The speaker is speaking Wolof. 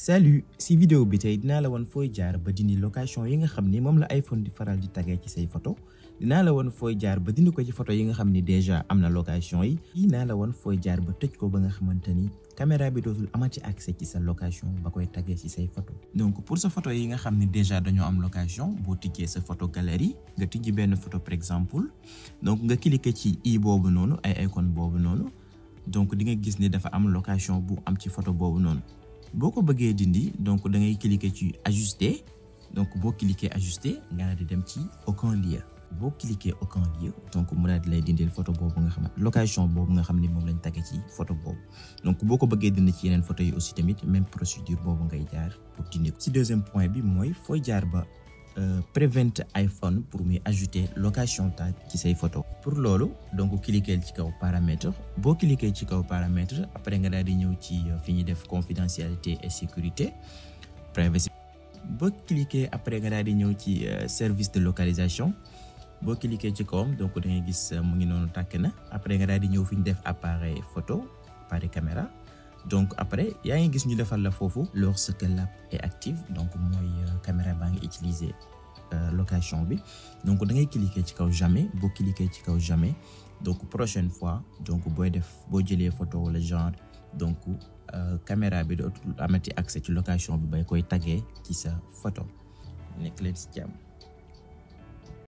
salut si vidéo bi tey dinaa la won fooy jaar ba dindi location yi nga xam ni moom la iPhone di faral di tagee ci say photo dinaa la won fooy jaar ba dindi ko ci photo yi nga xam ni déjà am na location yi dinaa la won fooy jaar ba tëj ko ba nga xamante ni caméra bi dootul amati accès ci sa location ba koy tagee ci say photo. Donc pour sa photo yi nga xam ni déjà dañoo am location boo tijjee sa photo galerie nga tijji benn photo par exemple donc nga cliquer ci i boobu noonu ay icône boobu noonu donc di nga gis ni dafa am location bu am ci photo boobu noonu. boo ko bëggee dindi donc da ngay cliquer ci ajuster donc boo cliquer ajuster nga daal di dem ci aucun lien boo cliquer aucun lien donc mu daal di lay dindil photo boobu nga xam location boobu nga xam ni moom lañ tagge ci photo boobu. Donc boo ko bëggee dindi ci yeneen photo yi aussi tamit même procédure boobu ngay jaar pour dindi ko. Si deuxième point bi mooy fooy jaar ba prevent iPhone pour muy ajouter location tag ci say photo. Pour loolu donc cliquer ci kaw paramètre boo cliquer ci kaw paramètre après nga daal di ñëw ci fi ñuy def confidentialité et sécurité privacy boo cliquer après nga daal di ñëw ci service de localisation boo cliquer ci kawam donc da ngay gis mu ngi noonu tàkk na après nga daal di ñëw fi ñu def appareil photo appareil caméra donc après yaa ngi gis ñu defal la foofu lorsque l'app est active donc mooy caméra baa ngi utiliser location bi donc da ngay cliquer ci kaw jamais boo cliquer ci kaw jamais donc prochaine fois donc boo jëlee photo wala genre donc caméra bi dootul amati accès ci location bi bay koy taggee ci sa photo nekk leen ci jàmm.